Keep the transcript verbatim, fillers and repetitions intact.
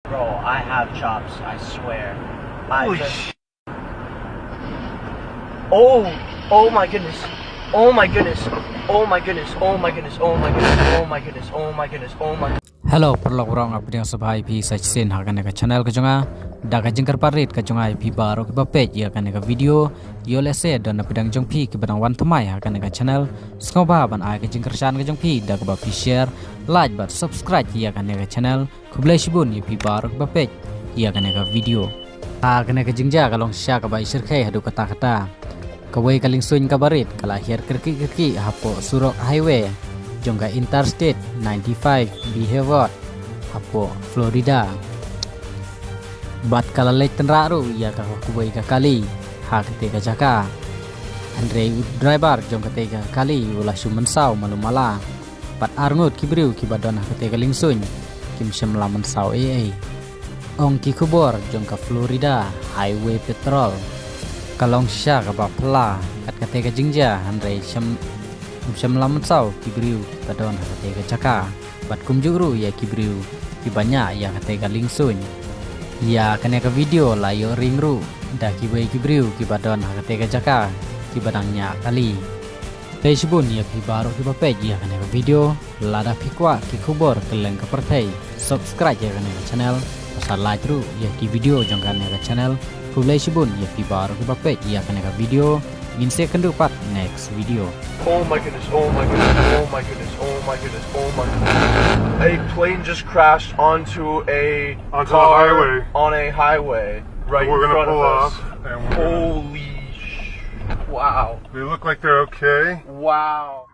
Bro, I have chops, I swear. I Holy just... sh- Oh, oh my goodness. Oh my goodness. Oh my goodness. Oh my goodness. Oh my goodness. Oh my goodness. Oh my goodness. Oh my goodness. Oh my... Hello, paralok baroh, nga pdiang sngewbha ïa phi sa shisien ha kane ka channel ka jong nga. Da ka jingkyrpad rit ka jong nga ïa phi baroh kiba peit ïa kane ka video, ïoh lehse don na pdeng jong phi kiba dang wan thymmai ha kane ka channel, sngewbha ban ai ka jingkyrshan ka jong phi da kaba phi share, like bad subscribe ïa kane ka channel. Khublei shibun ïa phi baroh kiba peit ïa kane ka video. Ha kane ka jingjia ka long shisha kaba i shyrkhei haduh katta katta. Kawei ka liengsuiñ kaba rit ka la hiar kyrkieh kyrkieh hapoh surok highway jong ka Interstate ninety-five B Hayward hapoh Florida. Bad ka la leit tynrah ruh ïa ka kawei ka kali ha katei ka jaka. Hynrei u driver jong katei ka kali u la shu mynsaw malu mala. Bad arngut ki briew kiba don ha katei ka liengsuiñ kim shym la mynsaw ei ei. Ong ki khubor jong ka Florida Highway Patrol, ka long shisha kaba phylla kat katei ka jingjia, hynrei shym, shym la mynsaw ki briew kiba don ha katei ka jaka. Bad kumjuh ruh ïa ki briew kiba ñiah ïa katei ka liengsuiñ. Ïa kane ka video la ïoh ring ruh da kiwei ki briew kiba don ha katei ka jaka kiba dang ñiah kali. Khublei shibun ïa phi baroh kiba peit ïa kane ka video. Lada phi kwah ki khubor kylleng ka pyrthei, subscribe ïa kane ka channel. Bad sa like ruh ïa ki video jong kane ka channel. Khublei shibun ïa phi baroh kiba peit ïa kane ka video. Ngin sa ïakynduh pat next video. Oh my goodness, oh my goodness, oh my goodness, oh my goodness, oh my goodness. A plane just crashed onto a... Onto the car highway. On a highway right in front of us. We're gonna pull off and we're gonna... Holy sh-, wow. They look like they're okay. Wow.